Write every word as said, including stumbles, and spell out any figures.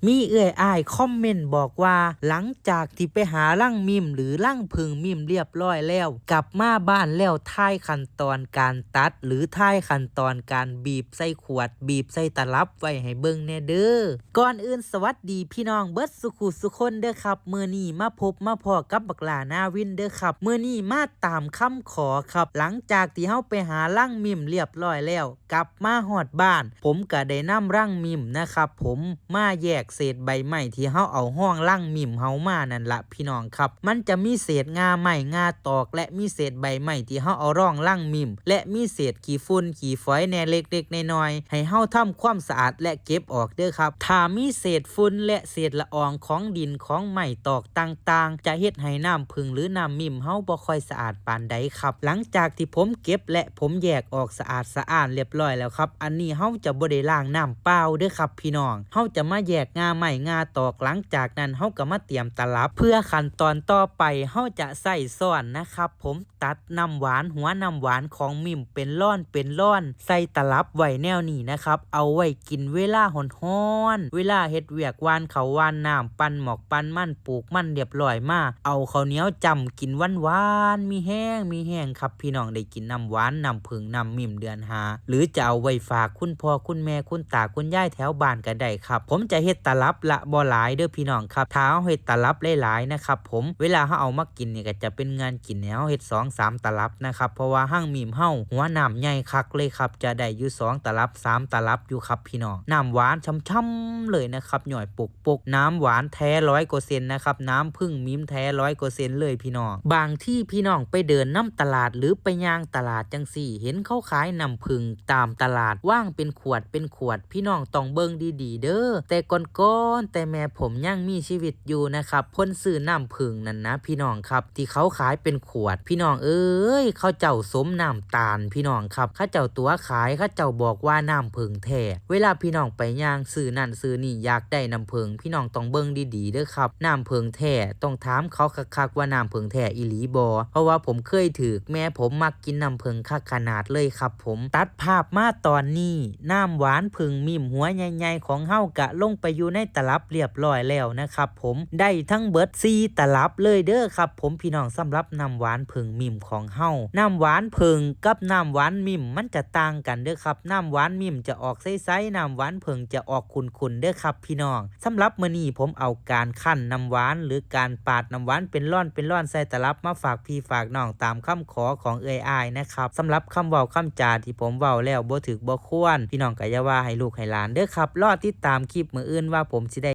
มีเอื้อยอ้ายคอมเมนต์บอกว่า หลังจากที่ไปหารังมิมหรือรังผึ้งมิมเรียบร้อยแล้ว กลับมาบ้านแล้วทายขั้นตอนการตัด หรือทายขั้นตอนการบีบใส่ขวด บีบใส่ตลับไว้ให้เบิ่งแหน่เด้อ ก่อนอื่นสวัสดีพี่น้องเบิดสุขุสุคนเด้อครับ มื้อนี้มาพบมาพ้อกับบักหล้านาวินเด้อครับ มื้อนี้มาตามคำขอครับ หลังจากที่เฮาไปหารังมิมเรียบร้อยแล้ว กลับมาฮอดบ้าน ผมก็ได้นำรังมิมนะครับ ผมมาแยกเศษใบไม้ที่เฮาเอาฮองรังมิมเฮามานั่นละพี่น้องครับ มันจะมีเศษง่าไม้ง่าตอก และมีเศษใบไม้ที่เฮาเอารองรังมิม และมีเศษขี้ฝุ่นขี้ฝอยแหน่เล็กๆน้อยๆ ให้เฮาทำความสะอาดและเก็บออกเด้อครับ ถ้ามีเศษฝุ่นและเศษละอองของดินของไม้ตอกต่างๆ จะเฮ็ดให้น้ำผึ้งหรือน้ำมิมเฮาบ่ค่อยสะอาดปานใดครับ หลังจากที่ผมเก็บและผมแยกออกสะอาดสะอ้านเรียบร้อยแล้วครับ อันนี้เฮาจะบ่ได้ล้างน้ำเปล่าเด้อครับพี่น้อง เฮาจะมาแยกง่าไม้ง่าตอก หลังจากนั้นเฮาก็มาเตรียมตลับ เพื่อขั้นตอนต่อไปเฮาจะใช้ซ้อนนะครับ ผมตัดน้ำหวาน หัวน้ำหวานของมิมเป็นร่อนเป็นร่อน ใส่ตลับไว้แนวนี้นะครับ เอาไว้กินเวลาฮ้อนๆ เวลาเฮ็ดเวียกหว่านข้าวหว่านน้ำ ปั่นหมอกปั่นมัน ปลูกมันเรียบร้อยมา เอาข้าวเหนียวจ้ำกินหวานๆ มีแฮงมีแฮงครับพี่น้อง ได้กินน้ำหวาน น้ำผึ้ง น้ำมิมเดือนห้า หรือจะเอาไว้ฝากคุณพ่อคุณแม่คุณตาคุณยายแถวบ้านก็ได้ครับ ผมจะเฮ็ดตลับละบ่หลายเด้อพี่น้องครับ ถ้าเฮาเฮ็ดตลับหลายๆนะครับผม เวลาเฮาเอามากินนี่ก็จะเป็นเงินกินให้เฮาเฮ็ดสองสามตลับนะครับ เพราะว่ารังมิมเฮาหัวน้ำใหญ่คักเลยครับ จะได้อยู่สองตลับสามตลับอยู่ครับพี่น้อง น้ำหวานช่ำๆเลยนะครับ ย่อยปกๆ น้ำหวานแท้ร้อยเปอร์เซ็นต์นะครับ น้ำผึ้งมิมแท้ร้อยเปอร์เซ็นต์เลยพี่น้อง บางทีพี่น้องไปเดินนำตลาดหรือไปย่างตลาดจั่งซี้ เห็นเขาขายน้ำผึ้งตามตลาด วางเป็นขวดเป็นขวด พี่น้องต้องเบิ่งดีๆเด้อ แต่ก่อนๆ แต่แม่ผมยังมีชีวิตอยู่นะครับ เพิ่นซื้อน้ำผึ้งนั่นนะพี่น้องครับ ที่เขาขายเป็นขวด พี่น้องเอ้ย เขาเจ้าสมน้ำตาลพี่น้องครับ เขาเจ้าตั๋วขาย เขาเจ้าบอกว่าน้ำผึ้งแท้ เวลาพี่น้องไปย่างซื้อนั่นซื้อนี่ อยากได้น้ำผึ้ง พี่น้องต้องเบิ่งดีๆเด้อครับ น้ำผึ้งแท้ต้องถามเขาคักๆว่าน้ำผึ้งแท้อีหลีบ่ เพราะว่าผมเคยถืก แม่ผมมักกินน้ำผึ้งคักขนาดเลยครับผม ตัดภาพมาตอนนี้ น้ำหวานผึ้งมิมหัวใหญ่ๆของเฮากะลงไปอยู่ในตลับเรียบร้อยแล้วนะครับผม ได้ทั้งเบิดสี่ตลับเลยเด้อครับผมพี่น้อง สำหรับน้ำหวานผึ้งมิมของเฮา น้ำหวานผึ้งกับน้ำหวานมิมมันจะต่างกันเด้อครับ น้ำหวานมิมจะออกใสๆ น้ำหวานผึ้งจะออกขุ่นๆเด้อครับพี่น้อง สำหรับมื้อนี้ผมเอาการคั่นน้ำหวาน หรือการปาดน้ำหวานเป็นร่อนเป็นร่อนใส่ตลับมาฝากพี่ฝากน้องตามคำขอของเอื้อยอ้ายนะครับ สำหรับคำเว้าคำจาที่ผมเว้าแล้วบ่ถืกบ่ควร พี่น้องก็อย่าว่าให้ลูกให้หลานเด้อครับ รอติดตามคลิปมื้ออื่นว่าผมสิได้